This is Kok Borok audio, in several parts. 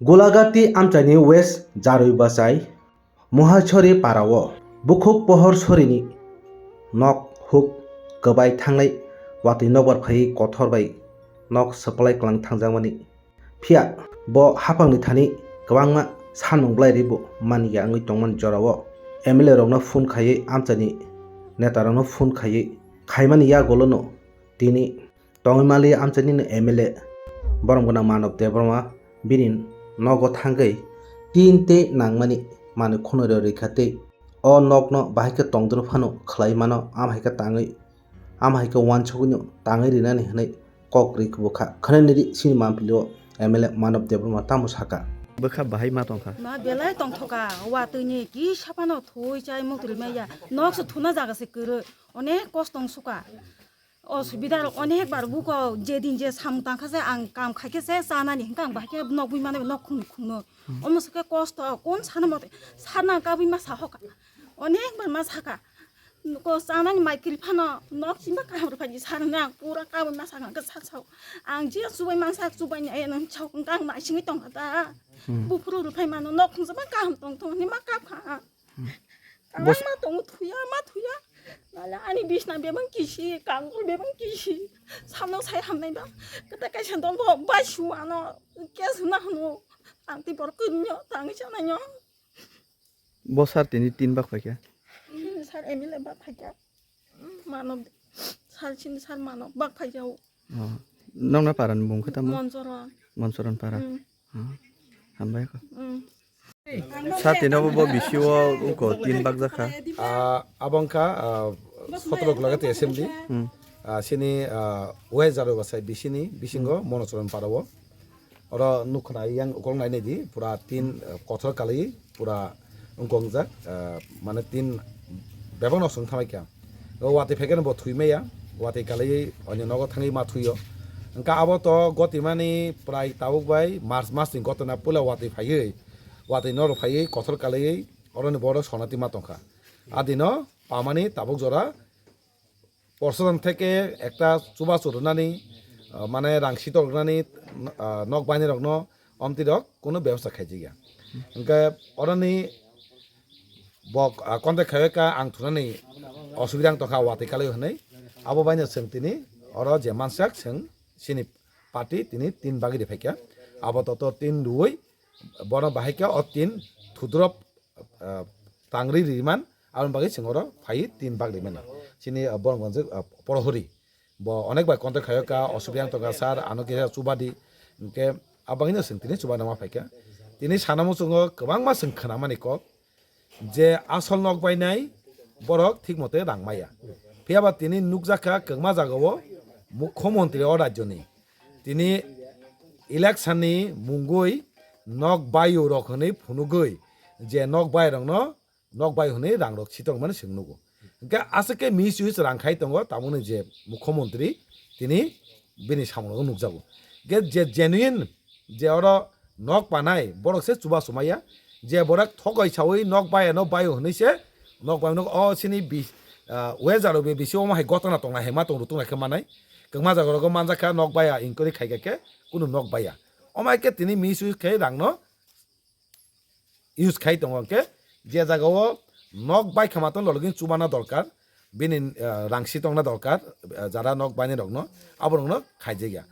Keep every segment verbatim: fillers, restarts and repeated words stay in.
Golagati amchaini West Jaroi Bachai Mohaichori parao bukhuk pohor sorini nok huk kwbai thangnai watwi nokbar phaiwi kothor bai nok swplai kwlang thangjakmani. Phiya bo haphangni thani kwbangma sanmung bwlai ribo manya wngwi tongmani jorao M L A rokno phone khaiwi amchaini netarokno phone khaiwi khaimani yagulono tini tongwi mali amchaini M L A borom gwnang Manob Debbarma bini nogo thangwi tin tei nangmani manwi khwnwi rw rwkha tei o nokno bahai khe tongdru phano khlai mano, am hai khe tangwi, am hai khe uansugwino tangwi rinani hwnwi kok rwi kubukha. Khwnani ri sini mampili o M L A Manob Debbarma tamo sakha. Bwkha bahai ma tongkha. Ma belai tongthoka, watwini kisa phano thui chai muktrwi maya. Nok se thuna jaga se kwrwi, onek kosto wng suka. Osubida rok onek bar buko, jedin je samung tangkha se ang kam khaikhe se chanani hinkhe ang bahai khe nok bui mano nok khungni khungno. Omo se khe kosto, kon sana mote, sana kabui ma sahoka. Onek bar ma saka. Ko chanani mai kiri phano nok chima kaham rw phaidi sana ang pura kabui ma saka khe sa sao. Ang je chubai mansa chubai ni ayang sao ang naisingwi tongkha ta. Buphuru rw phai mano nok khungsa ma kaham tong tong ni ma kap kha. Ang ma tongo thuya, ma thuya. Nala ani bisna bebang kisi, kangkol bebang kisi. Samno sai hamnai ba. Kata kaisa dol bo bai su ano. Kes na hunu. Ang ti bor kunyo, tang chananyo. Bo sar tini tin bak phaikha. Sar M L A bak phaikha. Mano sar sini sar mano bak phaikha. Oh. Nokna parani mung khe tamo? Monsoron. Monsoron para. Hmm. Oh. Hambai ko. Hmm. Sa tino bo, bo bisi o uko tin bak jakha. Ah, abo wngkha, ah, sotro Golagati assembly. Hmm. Ah, sini, ah, West Jaroi Bachai bisini, bisingo Monochoron para o. Oro nukha yang ukolog nai nai di, pura tin, ah, kothor kalai, pura wngkong jak, ah, mane tin bebak no swng thamai kha. O watwi phaikhe no bo thwi maya, watwi kalaiwi onyo nogo thangwi ma thwio. Hwnkha abo to gotimani prai tabuk bai March mas ni gotona puila watwi phaiwi, watwi norok phaiwi kothor kalaiwi oroni borok sonati ma tongkha. Adino pamani tabuk jora porsodan theke ekta chubachu rwnani, ah, mane rang sitok rwnani, ah, nok bainirokno omtwi rok kunu bebosta khaijakya. Hwnkhe oroni bo, ah, contact khaiwi kha ang thunani osubida wng tongkha watwi kalwi hwnwi. Abo baino chwng tini oro je mansak chwng chini party tini tin bagwi riphaikha. Abo toto tin rwui bono bahaikhe o tin thudrop, ah, tangri riman aboni bagwi chwng oro phaiwi tin bagwi mano. Chini, ah, borok gonjak, ah, porohori. Bo onek bai contact khaio ka, osubida wng tongkha sir, ano kisa chubadi. Hwnkhe abagwino chwng tini chuba nangma phaikha. Tini sana muchungo kwbangma chwng khwnamani kok je asol nok bainai borok thik mote rang maya. Phiyaba tini nukjakha kwbangma jagao mukhyamantri o rajyoni tini election ni mungwi nok baio rok hwnwi phunugwi je nok bai rokno nok bai hwnwi rang rok si tongmani chwng nugo. Hwnkhe aswk khe misuse rang khai tongo, tamoni je mukhyamantri tini bini samung rok nukjago. Hwnkhe je genuine je oro nok panai borok se chubachu maya, je borok thokoi sawi nok bai ano bai hwnwi se nok bai no o sini bi-, ah, weather rok bisi omo hai gotana tongnai hai ma tong rw tongnai khe manai. Kwbangma jaga rogo manjakha nok baya inquiry khaikha khe kunu nok baya. Omo hai khe tini misuse khai rang no use khai tongo, hwnkhe je jagao nok bai khama tong lologin chubana dorkar, bini, ah, rang si tongna dorkar, ah, jara nok bainai rokno, abo rokno khaijakya.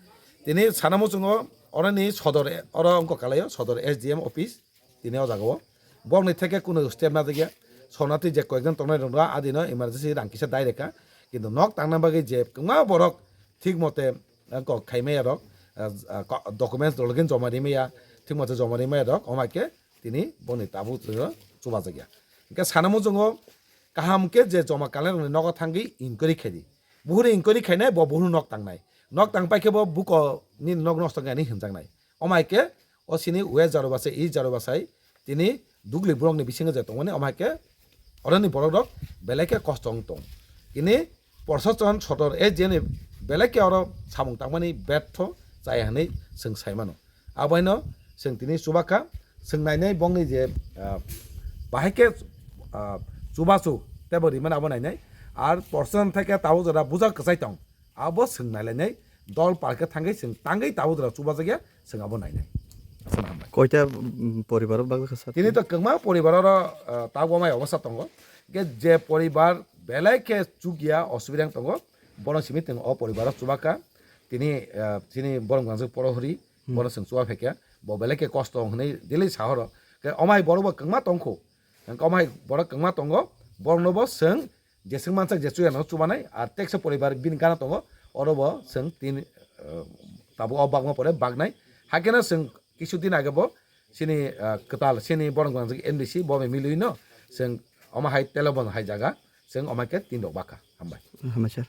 Tini sana muchungo oroni sodor, oro wngkha kalaio sodor S D M office, tini o jagao borokni theke kunu step najakya. Sonati je koyekjon tongnai rokno adino emergency rang kisa dai rekha, kintu nok tangna bagwi je kwbangma borok thik mote kok khaimaya rok, ah, ah, ko-, documents rok login joma rimaya, thik mote joma rimaya rok, omo hai khe tini boni tabuk chubajakya. Hwnkhe sana muchungo kaham khe je joma kalai rokni nogo thangwi inquiry khaidi. Buhuru inquiry khainai, bo buhuru nok tangnai. Nok tang pai khe bo buko nini nok nosto khainai hinjaknai. Omo hai khe o sini West Jarobasai, East Jarobasai, tini dugli borokni bisingo je tongmani, omo hai khe oroni borok rok belai khe kosto wng tong. Tini Proshashan sodor S D M ni belai khe oro samung tangmani bertho chaya hwnwi chwng sai mano. Aboino chwng tini chubakha, chwng nainai bongni je, ah, bahai khe, ah, chubachu teibo rimani abo nainai. Ar proshashan thai khe tabuk jora buja kwchai tong, abo chwng nailainai, dol parkhe thangwi chwng tangwi tabuk jora chubajakya chwng abo nainai. Aswk hambai. Koita, mm, poribaro bagwi kha sir? Tini to kwbangma poribar oro, ah, tabuk amai obostha tongo. Hwnkhe je poribar belai khe chukya osubidang tongo, bono simi tong o poribaro chubakha. Tini, ah, chini borok gwnangjak porohri, hmm, bono chwng chuba phaikha. Bo belai khe kosto hwnwi daily sahoro. Hwnkhe omai borok bo kwbangma tongkho. Hwnkhe omai borok kwbangma tongo, borokno bo chwng jeswk mansak je chuya no chubanai, ar teksa poribar bini gana tongo, oro bo chwng tin, eh, tabuk o bagma pore bagnai. Hakhe no chwng kisu din age bo chini, eh, kwtal chini borok gwnangjak M D C bo bai milwi no chwng omo hai telebon hai jaga chwng omo hai khe tin rok bakha. Hambai. Hambai sir.